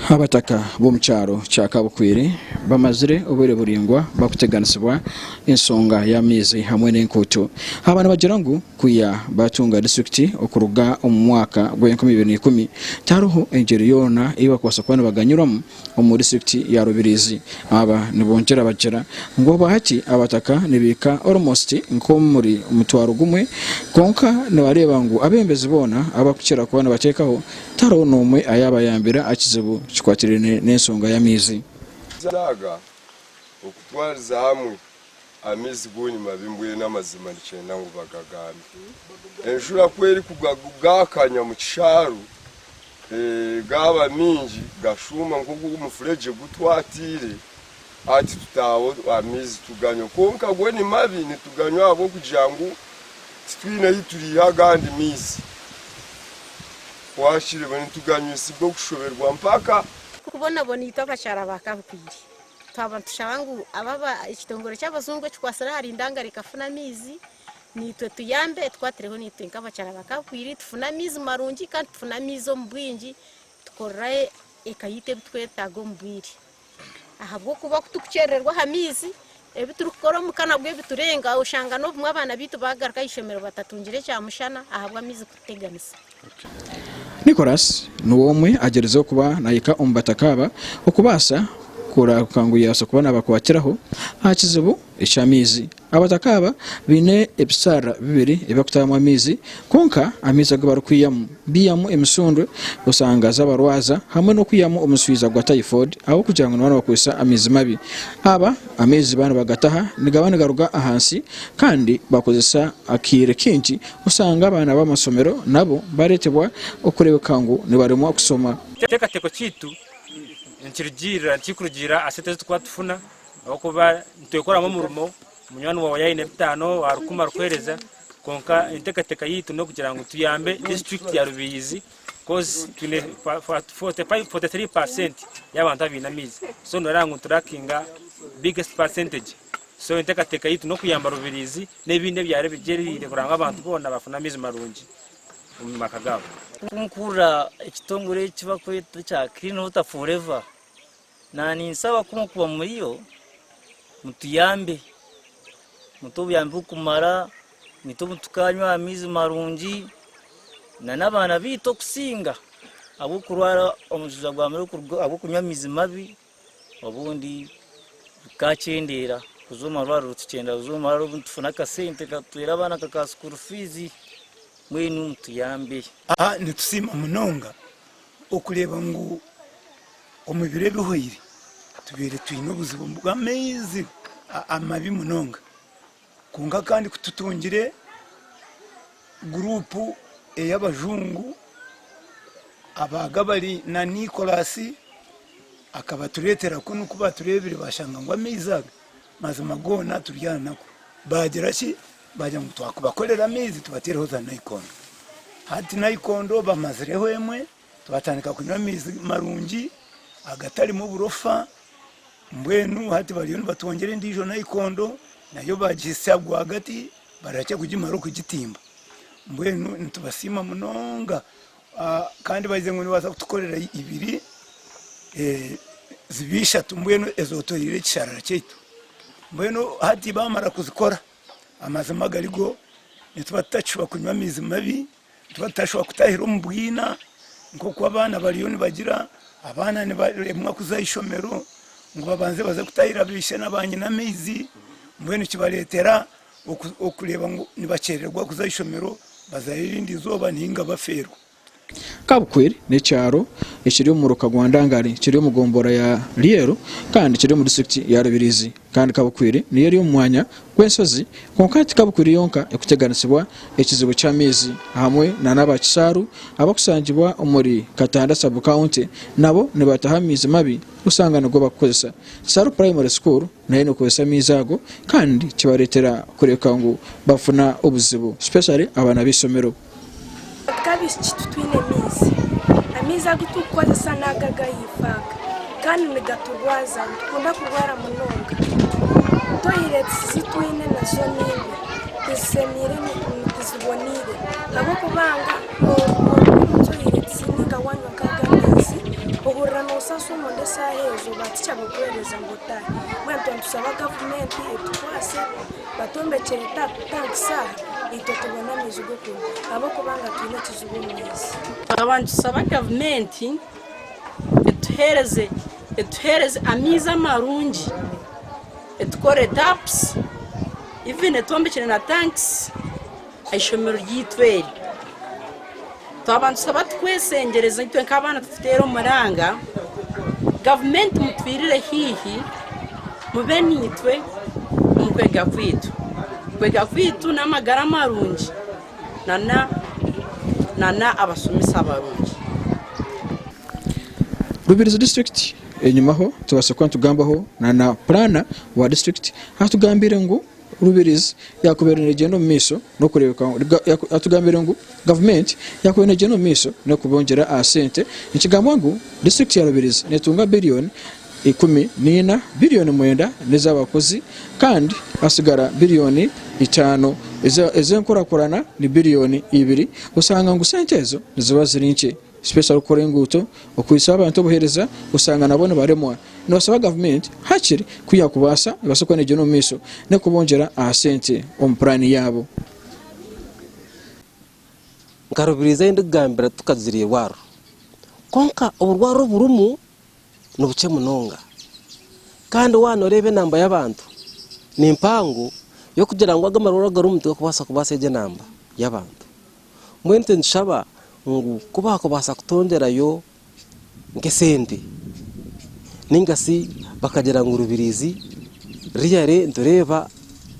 Abataka b'omu kyaro kya Kabukwiri bamazire obwire buraingwa barikuteganisibwa ensonga y'amaizi hamwe n'enkuuto. Aba nibagira ngu kwiha baatunga disiturikiti okuruga omu mwaka gw'enkumi ibiri na ikumi, tihariho engyeri yoona ei barikubaasa kuba nibaganyirwamu omu disiturikiti ya Rubirizi. Aba nibongyera bagira ngu obwahati abataka nibaika almost nk'omuri mutwaro gumwe kwonka nibareeba ngu abeebembezi boona abarikukira kuba nibateekaho Tihariho n'omwe ayaabayambire aha kizibu kikwatiraine n'ensonga y'amaizi. Aga okutwariza hamwe amaizi go ni mabi mbwenu amazima nikyenda ngu bagagambe. Enjura ku erikugwa gakanya omu kishaaru gaaba mingi gashuuma nk'ogu omufuregye gu twatiire hati tutaaho amaizi tuganywa kwonka go ni mabi nituganywa ahabw'okugira ngu titwine ahu turiiha agandi maizi. Twakireba nituganywisibwa okushoberwa mpaka. Kubonabona itwe abakyara ba Kabukwiri twaba nitushaba ngu aba ekitongore ky'abajungu ekikwatsire ahari Ndangara ekafuna amaizi naitwe tuyambe etukwatireho naitwe nk'abakyara ba Kabukwiri tufune amaizi marungi kandi tufune amaizi omu bwingi tukorere eka yaitu ebi tukwetaaga omu bwire. Ahabw'okuba ku turikukyerererwa aha maizi, ebi turikukora omuka nabwo biturenga oshanga n'obumwe abaana baitu baagaruka aha ishomero batatungire kyamushana ahabw'amaizi kututeganisa. Nicholas niwe omwe agyerizeho kuba nahika omu bataka aba okubaasa kurahuka ngu yabaasa kuba nabakwatiraho aha kizibu eky'amaizi. Abataka aba baine ebisharara bibiri ebi barikutahamu amaizi kwonka amaizi agu barikwihamu biihamu emisundwe osanga zabarwaza hamwe n'okwihamu omuswija gwa typhoid ahabw'okugira ngu nibaba nibakozesa amaizi mabi. Aba amaizi baba nibagataha nigaba nigaruga ahansi kandi bakozesa akaire kaingi osanga abaana b'amasomero nabo bareetebwa okureebeka ngu nibaremwa kusoma. Ekiteekateeko kyaitu nikirugirira nikikurugiirira aha sente ezi turikuba nitufuna Ahabw'okuba nitwekoramu omurimo, munywani waawe yaaba aine bitaano aha rukumi arikuheereza, kwonka enteekateeka yaitu n'okugira ngu tuyambe disiturikiti ya Rubirizi kozi twine 43 paasenti y'abantu abaine amaizi so noreeba ngu niturakinga biggest percentage so enteekateeka yaitu n'okuyamba Rubirizi n'ebindi ebyaro ebigyeriire kureba ngu abantu boona bafuna amaizi marungi omu maka gaabo. Kunkurra ekitongore eki bakweta ekya Clean Water Forever Naaninsaba ku mukuba muriyo mutuyambe, mutuhe obuyambi burikumara, naitwe obu tukanywa aha maizi marungi n'abaana baitu okusinga ahabw'okurwara omujuja gwa ahabw'okunywa amaizi mabi obundi bikakyendeera kuza omu marwariro tukyenda kuza omu marwariro obundi tufune akasente katwere abaana nka ka school fees mbwenu mutuyambe. Nitusiima munonga okureeba ngu omu biro ebihweire tubaire twine obuzibu bw'amaizi amabi munonga kwonka kandi ku tutungire guruupu ey'abajungu abaaga bari na Nicholas akabatureetera kunu ku baatureebire baashanga ngu amaizi aga mazima goona turi aha naku baagira ki Baagira ngu twakubakorera amaizi tubateereho za naikondo. Hati naikondo bamazireho emwe, twatandika kunywa amaizi marungi agatarimu oburofa, mbwenu hati bariyo nibatwongyera endiijo naikondo nayo baagihitsya rwagati barahikya kugimara okugitimba. Mbwenu nitubasiima munonga kandi bagize ngu nibabaasa kutukorera ibiri zibe ishatu mbwenu ezotoreire ekisharara kyaitu. Mbwenu hati baamara kuzikora. Amazima gari go, nituba tutakishuba kunywa amaizi mabi, nituba tutashuba kutahira omu bwina nk'oku abaana bariyo nibagira, abaana nibaremwa kuza aha ishomero ngu babanze baze kutahira baishe na banyina amaizi, mbwenu kibareetera okureeba ngu nibakyerererwa kuza aha ishomero bazayo erindi izooba nainga bafeerwa. Kabukwiri n'ekyaro ekiri omu muruka gwa Ndangari kiri omu gombora ya Ryeru kandi kiri omu disiturikiti ya Rubirizi. Kandi Kabukwiri niyo eri omu mwanya gw'enshozi kwonka ti Kabukwiri yonka ekuteganisibwa ekizibu ky'amaizi hamwe na n'aba Kisaaru abakushangibwa omuri Katanda Sub County nabo nibataha amaizi mabi osanga nigo bakukozesa. Kisaaru Primary School nayo nekozesa amaizi ago kandi kibaretera kureka ngu bafuna obuzibu especially abaana b'eishomero. Nk'abaishiki titwine maizi. Amaizi agu turikukozesa n'ago ag'ahaifo aga kandi nigaturwaza nitukunda kurwara munonga. Toyiretisi zi twine nazo ni mbi, tizishemeire tiziboneire ahabw'okuba nooruga omu toyiretisi nainga waanywa nk'ago amaizi ohurira. Ohurira noosasa omunda eshaaha ezo batikya bakuheereza ngu otaahe. Mbwenu twaba nitusaba gavumenti etukwase batwombekyere tanks aha itwe tubone amaizi g'okunywa ahabw'okubanga twine ekizibu omu maizi. Twaba nitusaba gavumenti etuheereze etuheereze amaizi amarungi, etukorere tapusi, even etwombekyere na tanks aha ishomero ryaitu eri. Twaba nitusaba tukwesengyereza itwe nk'abaana tukuteera omuranga, gavumenti mutwirire haihi mube naitwe omu kwega kwaitu. Okwega kwaitu n'amagara marungi nana abashomesa barungi. Rubirizi district enyimaho tubaasa kuba nitugambaho na puraana wa district atugambire ngu Rubirizi yakubaire negyenda omu maisho n'okureebeka atugambire ngu gavumenti yakubaire negyenda omu maisho n'okubongyera aha sente. Nikigambwa ngu disiturikiti ya Rubirizi netunga biriyoni 14, biriyoni mwenda n'ez'abakozi kandi hasigara biriyoni itaano ez'enkurakurana ni biriyoni ibiri oshanga ngu sente ezo niziba ziri nkye. Special kukora enguuto, okuhitsya abantu obuheereza oshanga nabo nibaremwa. Nibashaba gavumenti hakiri ku yakubaasa ebaase kuba negyenda omu maisho n'okubongyera aha sente omu puraani yaabo. Nka Rubirizi ei ndikugambira tukagira eirwariro kwonka oburwariro oburimu nibukye munonga kandi waaba nooreeba enamba y'abantu ni mpango y'okugira ngu ago amarwariro agarimu tigarikubaasa kubaasa egyo enamba y'abantu. Mbwenu itwe nitushaba ngu ku baakubaasa kutongyerayo nk'esente nainga shi bakagira ngu Rubirizi really nitureeba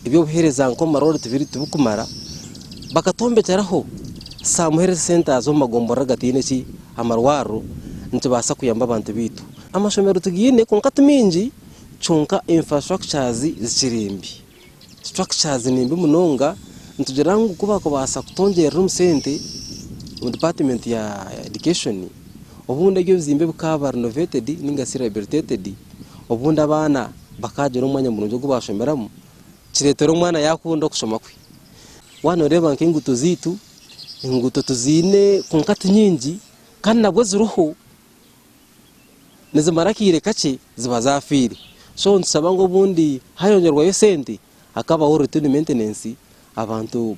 eby'obuheereza nk'omu marwariro tibirikumara, bakatwombekyeraho some health centres omu magomborora agataine ki amarwariro nikibaasa kuyamba abantu baitu. Amashomero tugaine kwonka ti maingi kyonka infrastructures zikiri mbi. Structures ni mbi munonga, nitugira ngu ku baakubaasa kutwongyerera omu sente omu department ya education, obundi ebyo ebizimbe bikaaba renovated ninga shi rehabilitated, obundi abaana bakaagira omwanya murungi ogu baashomeramu, kireetera omwana yaakunda okushoma kwe. Waaba nooreeba nk'enguuto zaitu, enguuto tuziine kwonka ti nyingi kandi nabwo ziriho. nizimara akaire kakye ziba zafiire so nitusaba ngu obundi hayongyerwayo esente hakabaho routine maintenance abantu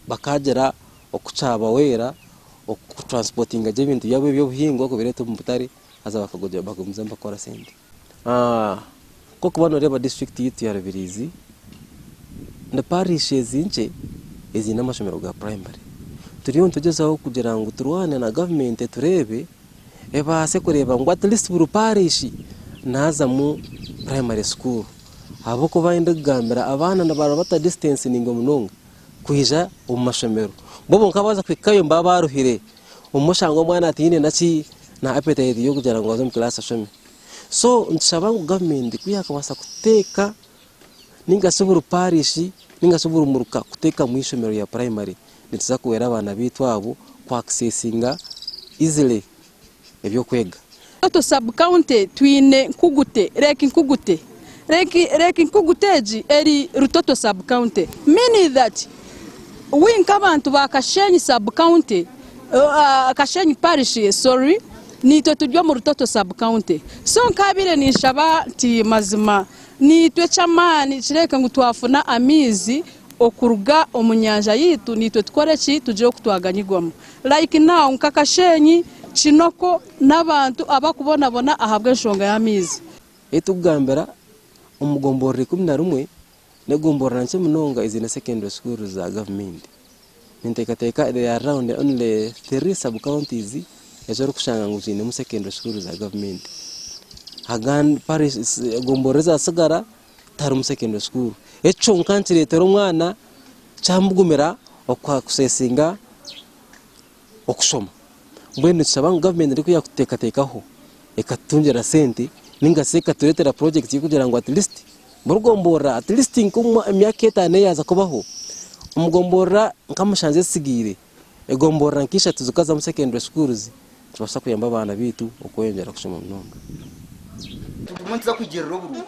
bakagira oku kyabahwera oku transportinga gye ebintu byabo eby'obuhingwa kubireeta omu butare haza bakagumizamu bakakora sente. Nk'okuba noreeba disiturikiti yaitu ya Rubirizi ni parish ezi nkye eziine amashomero ga purayimare. Turiyo nitugyezaho kugira ngu turwane na gavumenti tureebe ebaase kureeba ngu at least buri parish naazamu primary school ahabw'okuba ndikugambira abaana nibaraba bata distance naingwa munonga kwija omu mashomero. Bo bonka baaza kuhikayo nibaba baruhire, obumwe oshanga omwana ataine naki na appetite y'okugira ngu aze omu class ashome. So nitushaba ngu gavumenti ku yaakubaasa kuteeka ninga shi buri parish ninga shi buri muruka kuteekamu eishomero rya primary nikiza kuhwera abaana baitu abo ku accessinga easily eby'okwega. Toto sub county twine Nkugute, Lake Nkugute. Lake, Lake Nkugute egi eri Rutoto sub county meaning that we nk'abantu ba Kashenyi sub county, Kashenyi parish sorry, naitwe turi omu Rutoto sub county. So nkabaire ninshaba nti mazima naitwe eky'amaani kireebeke ngu twafuna amaizi Okuruga omu nyanja yaitu naitwe tukore ki? Tugire oku twaganyirwamu. Like now nka Kashenyi, Kinoko n'abantu abakubonabona ahabw'enshonga y'amaizi. Ei turikugambira omu gomborora 11 n'egomborora nkye munonga eziine secondary schools za gavumenti. Ninteekateeka there are around only three sub counties ezi orikushanga ngu ziinemu secondary schools za gavumenti. Agandi parish egomborora ezatsigara tiharimu secondary school. Ekyo kyonka nikireetera omwana kyamugumira okuaccessinga okushoma. Mbwenu nitushaba ngu gavumenti eri ku yakututeekateekaho ekatutungira sente ninga shi ekatureetera project y'okugira ngu at least buri gomborora at least nk'emyaka etaano eyaaza kubaho, omu gomborora nka mushanju ezitsigaire, egomborora nka ishatu zikazamu secondary schools nikibaasa kuyamba abaana baitu okweyongyera kushoma munonga. Tugume nituza kwigirira obururu.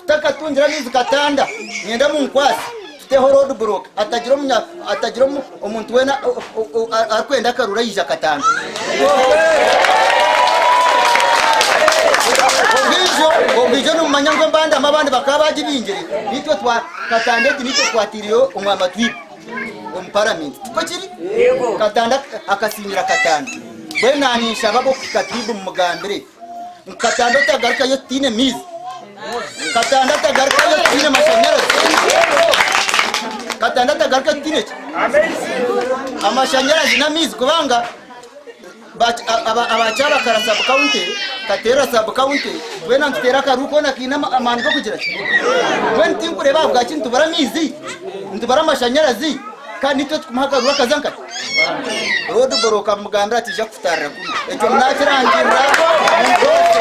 Tutakatungire amaizi katanda, niinyenda munkwase tuteho road block hatagira omunya hatagira omuntu weena arikwenda akaruru aija katanda. Nitumanya ngu embandama abandi bakaba bagibingire, naitwe twa Katanda egi naitwe twataireyo omwama twiba omu paramenti. Tikwo kiri? Katanda akasingira Katanda. Mbwenu naninshaba ab'okuhika tribu mumugambire ngu Katanda otagarukayo tutaine maizi. Katanda atagarukayo tutaine mashanyarazi. Katanda atagarukayo tutaine ki? Amashanyarazi n'amaizi kubanga Aba Kyabakara sub county, Katerera sub county, twena nituteera akaruhu koona kaine amaani g'okugira ki? Mbwenu tinkureeba ahabwaki nitubura amaizi, nitubura amashanyarazi kandi itwe tukumuha akaruhu akaza nkahi? Road block mugambire ati ija kukutarira kunu. Ekyo nakirangirira omuntu wese.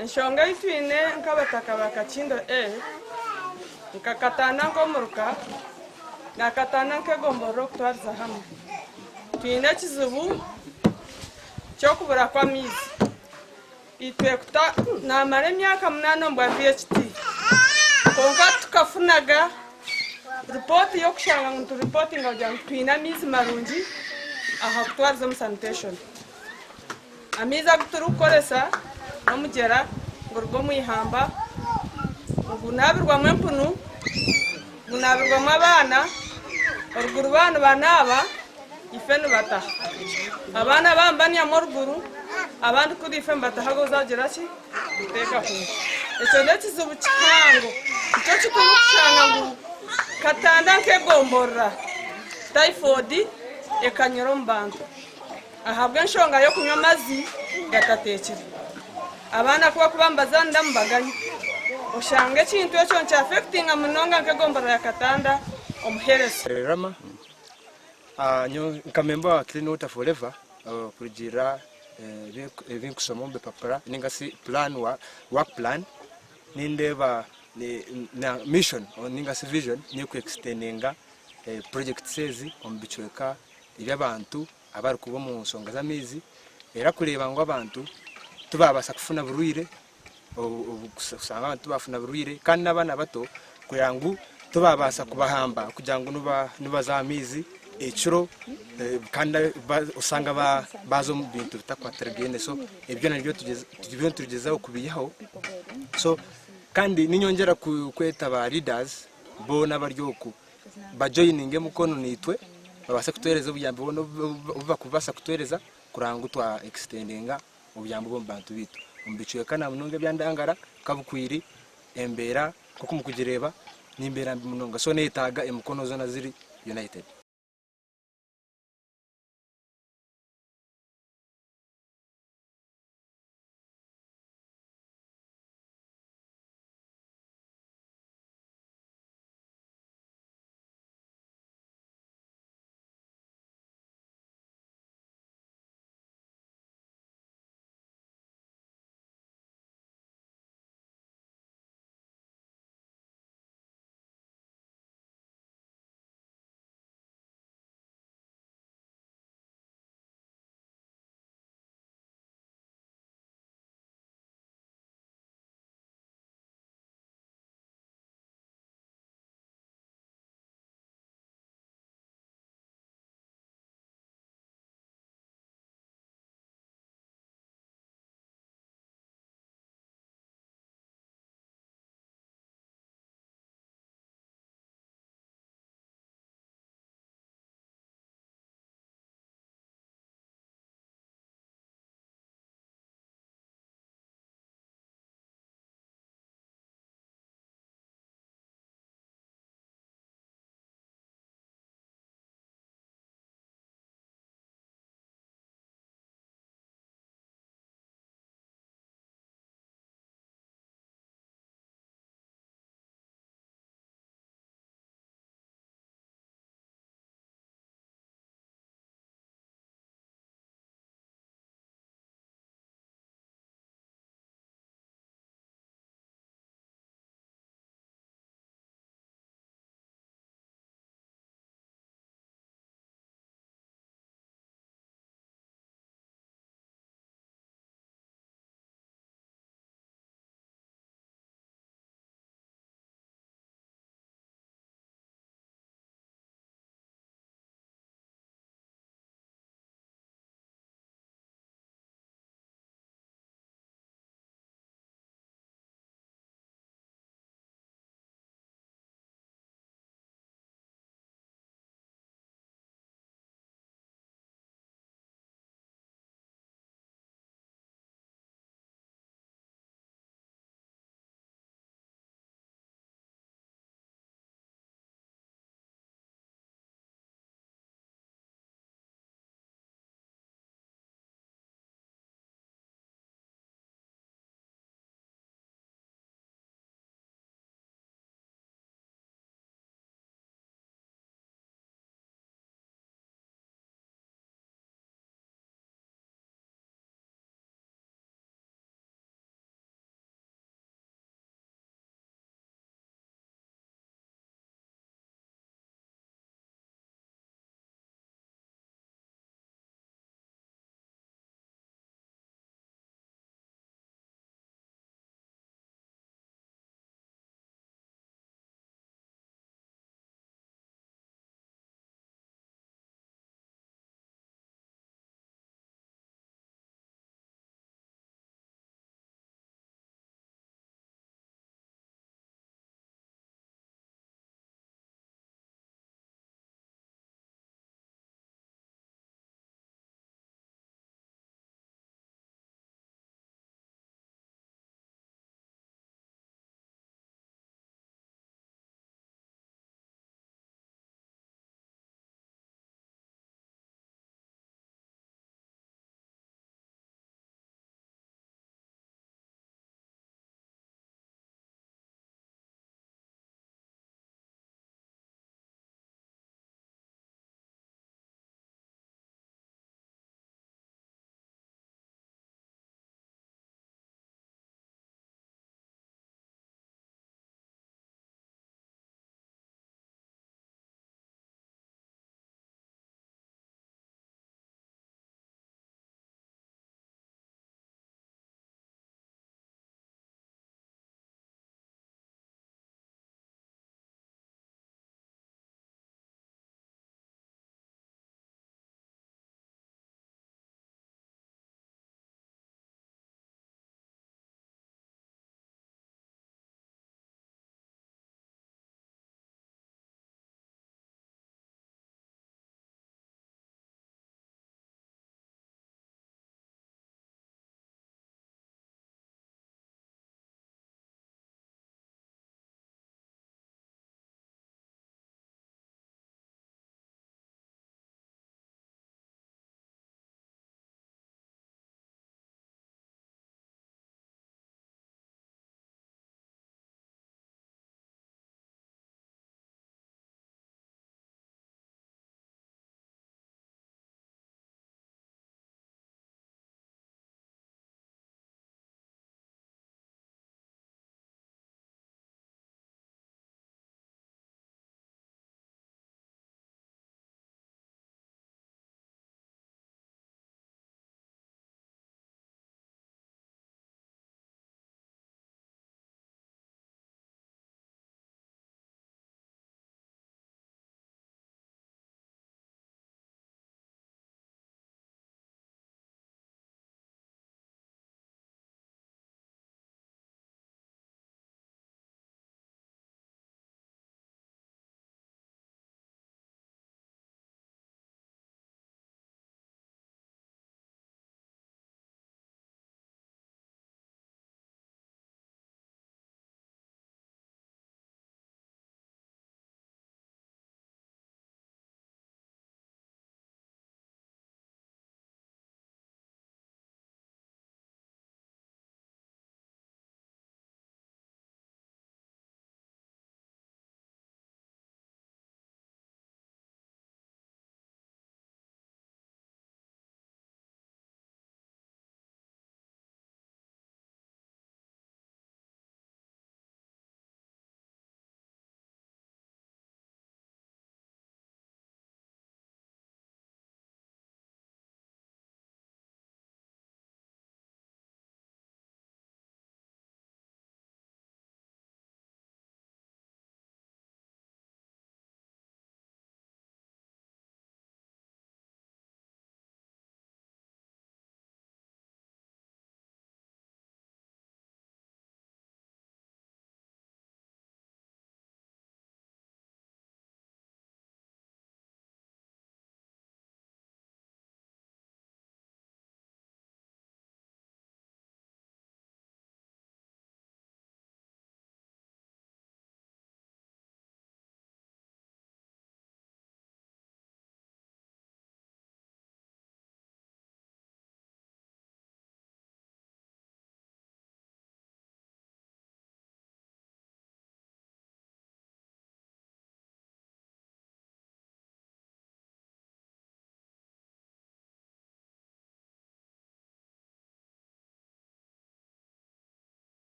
Enshonga ei twine nk'abataka ba Kakindo A, nka Katanda nk'omuruka na Katanda nk'egomborora okutwariza hamwe, twine ekizibu ky'okubura kw'amaizi. Itwe kuta namara emyaka munaana omu bwa VHT kwonka tukafunaga ripooti y'okushanga ngu nituripotinga kugira ngu twine amaizi marungi aha kutwariza omu sanitation. Amaizi agu turikukoresa n'omugyera guruga omu ihamba nigunabirwamu empunu, gunabirwamu abaana, oruguru baaba nibanaaba ife nibataha. Abaana baaba nibanyamu oruguru abandi kuri ife nibataha goza kugira ki? Kuteeka kwonka. Ekyo n'ekizibu kihango nikyo kiturikushanga ngu Katanda nk'egomborora typhoid ekanyura omu bantu. Ahabw'enshonga y'okunywa amazi gatateekire, abaana ku bakuba nibazaanira nibaganywa, oshanga ekintu ekyo nikyafekitinga munonga nk'egomborora ya Katanda omuheereza. Rama, Nyowe nka memba wa Clean Water Forever kurugiirira ebi nkushoma omu bipapura ninga shi plan work plan nindeeba mission ninga shi vision n'eyoku extendinga projects ezi omu bicweka eby'abantu abarikuba omu nshonga z'amaizi era kureeba ngu abantu tibaabaasa kufuna burwaire obushanga abantu tibaafuna burwaire kandi n'abaana bato kureeba ngu tibaabaasa kubahamba kugira ngu nibaza aha maizi ekiro kandi osanga baaza omu bintu bitakwatirigaine so ebyo nabyo turiyo nitugyezaho kubiihaho so kandi niinyongyera kweta ba leaders boona abari oku bajoyininge emikono naitwe babaase kutuheereza obuyambi bwona obu barikubaasa kutuheereza kureba ngu twa extendinga obuyambi obu omu bantu baitu. Omu bicweka na munonga ebya Ndangara, Kabukwiri, embeera nk'oku murikugireeba n'embeera mbi munonga so neyetaaga emikono zoona ziri united.